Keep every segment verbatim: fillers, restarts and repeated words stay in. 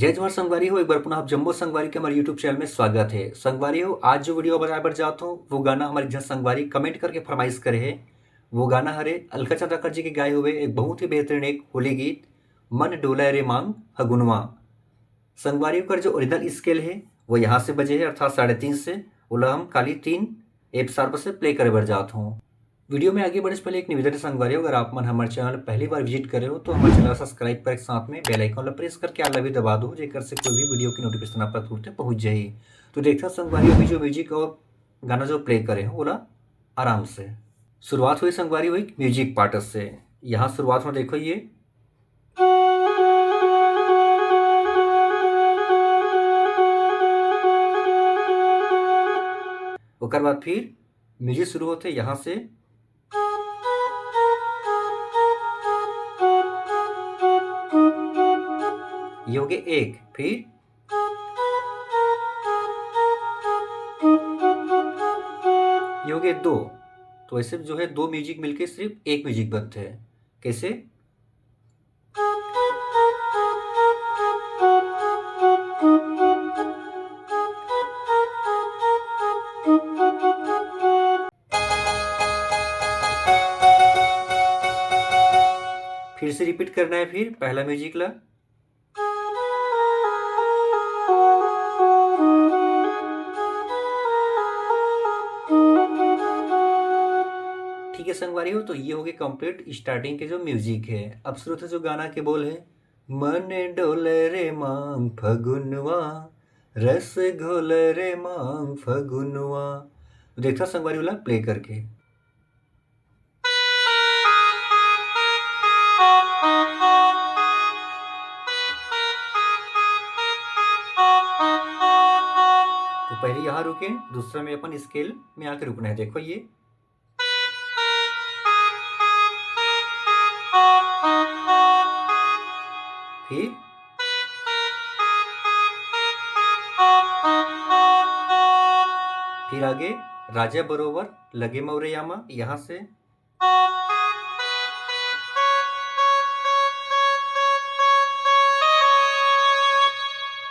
जय जोहार संगवारी हो, एक बार पुनः आप जम्मो संगवारी के हमारे YouTube चैनल में स्वागत है। संगवारी हो, आज जो वीडियो बनाए बर जात हूँ, वो गाना हमारे एक झन संगवारी कमेंट करके फरमाइश करे है। वो गाना हरे अलका चंद्राकर जी के गाए हुए एक बहुत ही बेहतरीन एक होली गीत, मन डोलय रे मांग फगुनवा। संगवारी, ओकर जो ओरिजिनल स्केल है, वो यहाँ से बजे है, अर्थात साढ़े तीन से। ओला हम काली तीन एफ शार्प से प्ले करे बर जात हूँ। वीडियो में आगे बढ़े से पहले एक निवेदन है संगवारी, अगर आप मन हमारे चैनल पहली बार विजिट करे हो, तो हमारे चैनल सब्सक्राइब करके साथ में बेल आइकन ला प्रेस करके आल ला भी दबा दो, जेकर से कोई भी वीडियो की नोटिफिकेशन आप तक तुरंत पहुँच जाही। तो देखथन संगवारी, अभी जो म्यूजिक और गाना जो प्ले करे हो, ओला आराम से। शुरुआत होही संगवारी हो एक म्यूजिक पार्ट से। यहाँ शुरुआत में देखो ये, ओकर बाद फिर म्यूजिक शुरू होथे यहाँ से, ये होगे एक, फिर ये होगे दो। तो ऐसे जो है दो म्यूजिक मिलके सिर्फ एक म्यूजिक बनथे। कैसे? फिर से रिपीट करना है फिर पहला म्यूजिक ला। ठीक है संगवारी हो, तो ये होगे कंप्लीट स्टार्टिंग के जो म्यूजिक है। अब शुरू से जो गाना के बोल है, मन डोले रे मांग फगुनवा, रस घोले रे मांग फगुनवा। तो देखथन संगवारी वाला प्ले करके। तो पहले यहाँ रुके, दूसरा में अपन स्केल में आके रुकना है। देखो ये, फिर, फिर आगे राजा बरोबर लगे मौरे यामा, यहाँ से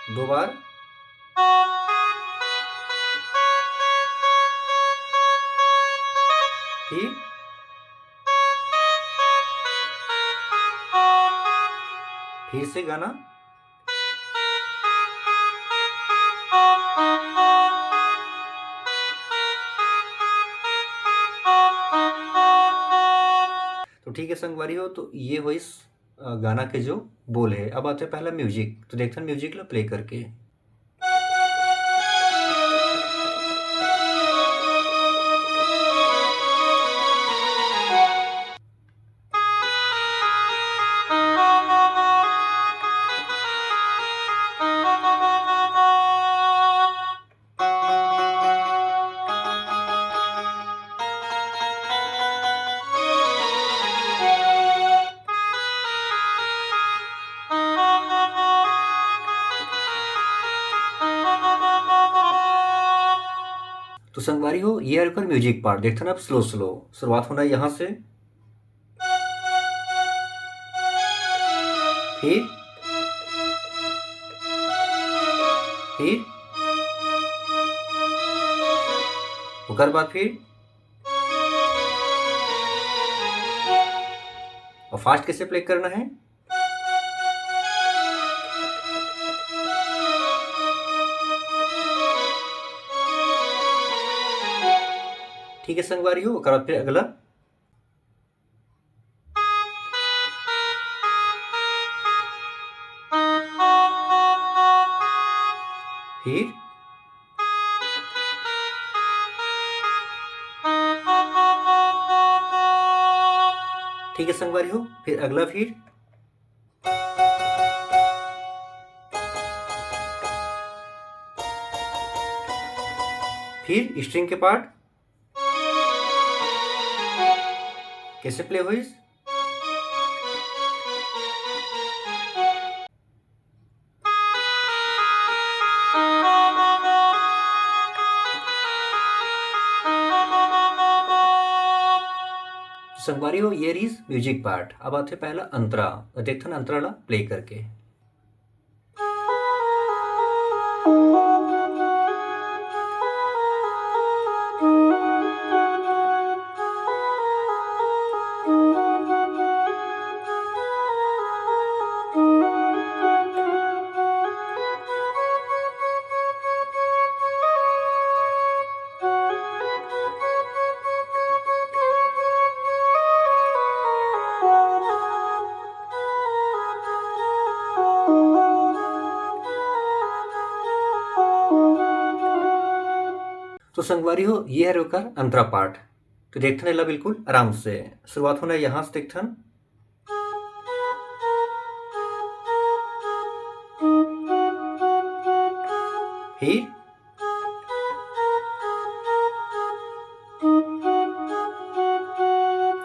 दो बार, फिर, फिर से गाना। तो ठीक है संगवारी हो, तो ये होइस, अ, गाना के जो बोल है। अब आथे पहला म्यूजिक, तो देखथन म्यूजिक ला प्ले करके। तो संगवारी हो, ये हरे ओकर म्यूजिक पार्ट। देखथन अब स्लो स्लो शुरुआत होना है यहाँ से, फिर, फिर ओकर बाद फिर, और फास्ट कैसे प्ले करना है। ठीक है संगवारी हो, ओकर बाद फिर अगला, फिर, ठीक है संगवारी हो, फिर अगला, फिर, फिर स्ट्रिंग के पार्ट कैसे प्ले होइस। संगवारी हो, ये रहिस म्यूजिक पार्ट। अब आथे पहला अंतरा, देखथन अंतरा ला प्ले करके। तो संगवारी हो, ये हरे ओकर अंतरा पाठ। तो देखथन एला बिल्कुल आराम से। शुरुआत होना यहाँ से देखथन। फिर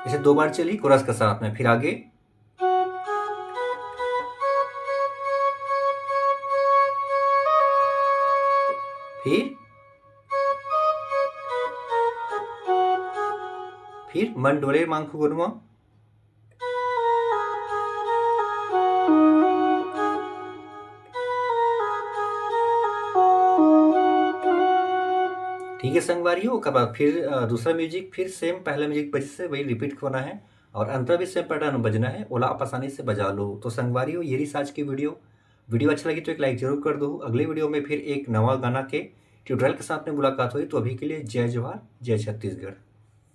इसे दो बार चली कोरस के साथ में, फिर आगे। फिर, फिर मन डोले मांग फुगुरमा। ठीक है संगवारी हो, ओकर बाद फिर, अ, दूसरा music फिर same पहला music बजे से वही repeat होना है और अंतरा भी same pattern में बजना है, ओला आप आसानी से बजा लो। तो संगवारी हो, ये रही आज की video। Video अच्छा लगी तो एक like जरूर कर दो। अगले video में फिर एक नवा गाना के tutorial के साथ में मुलाकात होही। तो अभी के लिए जय जोहार, जय छत्तीसगढ़।